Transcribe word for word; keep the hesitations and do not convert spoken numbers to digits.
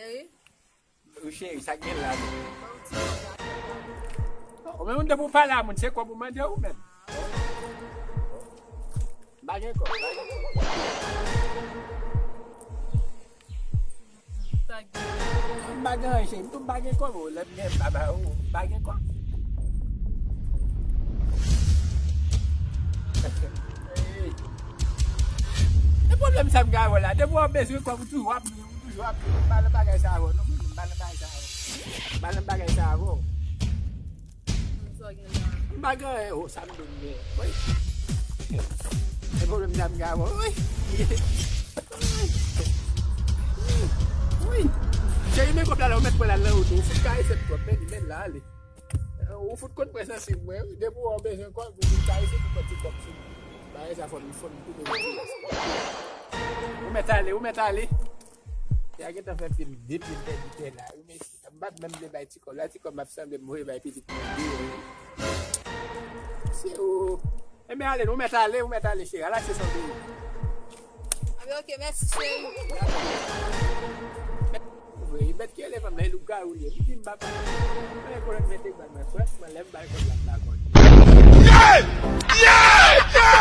Cheri. Ou cheri, sa k gen la menm? Ou menm depi w pale a moun, se kòb ou mande ou menm. M pa gen kòb. M pa gen anyen, cheri. M tou m pa gen kòb. Lè m gen, m pa ba ou. M pa gen kòb. E pwoblèm sa m gen avè w la. Depi w bezwen kòb, ou toujou ap, ou toujou ap, m pa nan bagay sa avè w non, m pa nan bagay sa avè w. M pa nan bagay sa avè w. M pa gen anyen, oh, sa m dwe gen. Wi. E pwoblèm sa m gen avè w. Wi. Wi. Cheri, men kòb la, la, ou mèt pran l al nan wout ou. Ou fout karese m twòp, men li, men l la, ale. Ou fout konn pran sansiv mwen, wi. Depi w bezwen kòb, ou vin karese pou pran ti kòb sou mwen. Bagay sa fò m, fò m koupe l. Ou mèt ale, ou mèt ale. Te a gentan fè pye m, de pye m pèdi tè la. Wi, men m pa t menm vle bay ti kòb la, ti kòb m ap sanble m voye bay pitit mwen deyò. Se ou. Enben, ale, ou mèt ale, ou mèt ale, cheri. Al achte sa w bezwen. Anben, ok, mèsi, cheri. Wi, mèt ki rele fanm nan, e lougawou li ye. Li di m papa. Mwen, kolòn mete bal mwen, franchman, lè m bay kòb la, m pa konn. Yeah! Yeah!